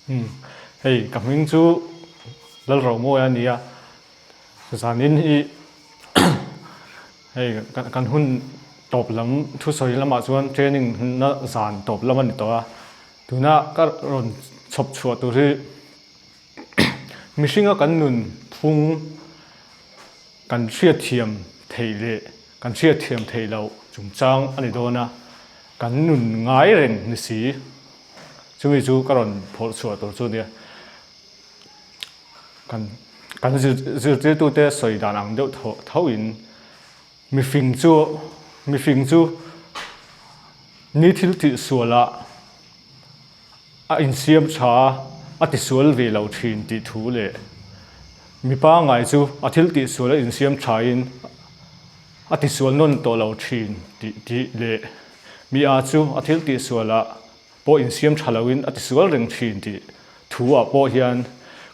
Umm hei ka hming chu Lalromawi a nia, zanin hi hei kan hun tawp lam thusawi lamah chuan training na zan tawp lam a ni tawh a, tuna ka rawn chhawp chhuah tur hi mihringa kan nun phung kan hriatthiam theih leh kan hriatthiam theih loh chungchang a ni dawn a, kan nun ngai reng ni si. Chumi chu ka rawn phawrh chhuah tur chu nia. Kan kan zirtirtute sawi dan ang deuh tho thoin mifing chu mifing chu ni thil tih sualah a insiam tha a, a tisual ve lo thin tih thu leh mi pangngai chu a thil tih sual a insiam thain a tisual nawn tawh lo thin tih tih leh Mi a chu a thil tihsualah pawh insiam tha loin a tisual reng thin tih thu ah pawh hian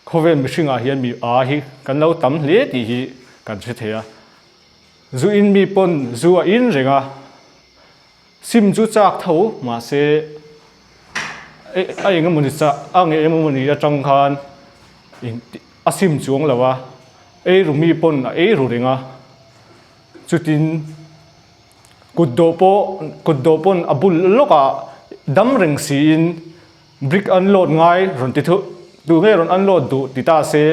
khawvel mihringah hian mi a hi kan lo tam hle tih hi kan hre thei a. Zu in mi pawn zu a in reng a, sim chu chak tho mahse a eng emawni chah a nge emawni atang khan a sim chuang lo a, ei ru mi pawn a ei ru reng a, chutin. Kut dawh pawh kut dawh pawn a bul lawkah dam reng siin brick unload ngai rawn ti thu duh nge rawn unload duh ti ta se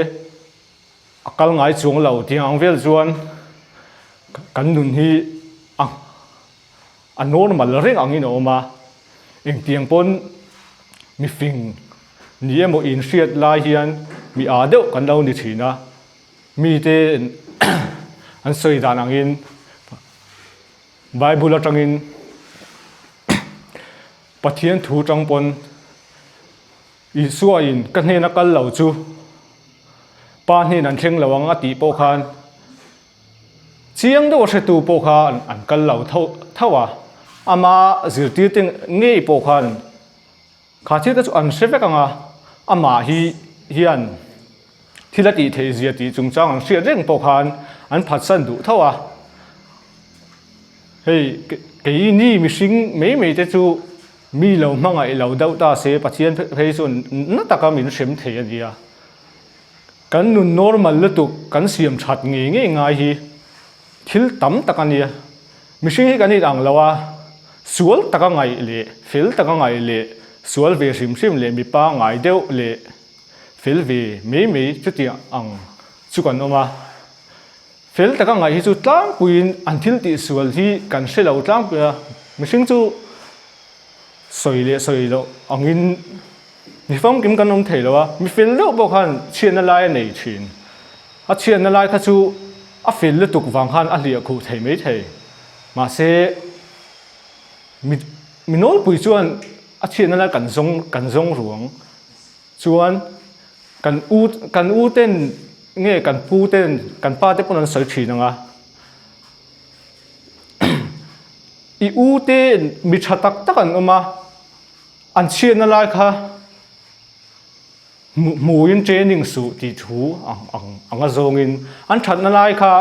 a kal ngai chuang lo tih ang vel chuan kan nun hi a a normal reng angin a awm a, engtiang pawn mifing ni emaw inhriat lai hian mi â deuh kan lo ni thin a. Mite an sawi dan angin Bible atangin Pathian thu tang pawn Isua in ka hnena kal lo chu Pa hnen an thleng lo ang a tih pawh khan chiang deuh a hretu pawh kha an kal lo tho a, ama zirtirte ngei pawh khan Kha thil te chu an hre vek ang a, amah hi hian thil a tih theih zia tih chungchang an hriat reng pawh khan an phatsan duh tho a. Hei keini mihring mai mai te chu mi lo hmangaih lo deuh ta se Pathian phei chuan na taka min hrem thei a nia. Kan nun normal lutuk kan siam that ngei ngei ngai hi thil tam tak a nia. Mihring hi kan inang lo a, sual taka ngaih leh fel taka ngaih leh sual ve hrim hrim leh mipa ngai deuh leh fel ve mai mai chutiang ang chu kan awm a. Fel taka ngaih hi chu tlangpuiin an thil tih sual hi kan hre lo tlangpui a, mihring chu sawi leh sawi loh angin mi famkim kan awm thei lo a, mi fel deuh pawh khan chhiatna lai a nei thin. A chhiatna lai kha chu a fel lutuk vang khan a hliah khuh thei mai thei. Mahse, mi mi nawlpui chuan a chhiatna lai kan zawng kan zawng ruang chuan kan u kan u ten nge kan pu ten kan pa te pawn an sawi thin ang a. I u te mi tha tak tak an awm a, an chhiatna lai kha Hmuin training suh tih thu ang a zawngin an thatna lai kha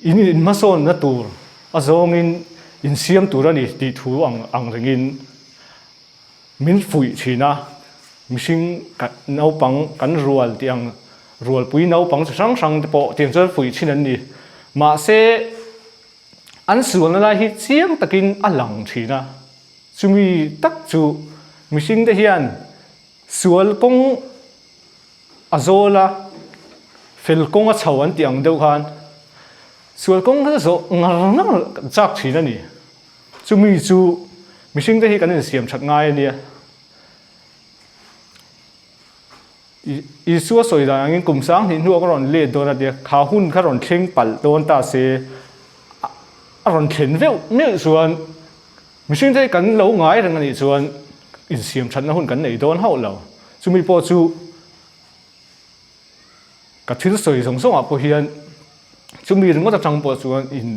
in inhmasawnna tur a zawngin insiam tur a ni tih thu ang rengin min fuih thin a. Mihring naupang kan rual tih ang rualpui naupang chi hrang hrang te pawh tiang chuan fuih thin an ni. Mahse an sualna lai hi chiang takin a lang thin a. Chumi tak chu mihringte hian sual kawng a zawl a, fel kawng a chho an tih ang deuh khan sual kawng kha zawh ngar ngar kan chak thin a ni. Chumi chu mihringte hi kan insiam that ngai a nia. Isua sawi dan angin kum 2000 hnuah ka rawn let dawn a tia, kha hun kha rawn thleng palh dawn ta se a rawn thlen veuh meuh chuan Mihring te kan lo ngai reng a nih chuan insiam thatna hun kan nei dawn hauh lo. Chumi pawh chu ka thil sawi zawng zawngah pawh hian chumi ringawt atang pawh chuan in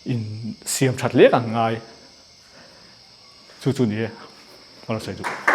insiam that lek an ngai. Chu chu ni e, ka lo sawi duh.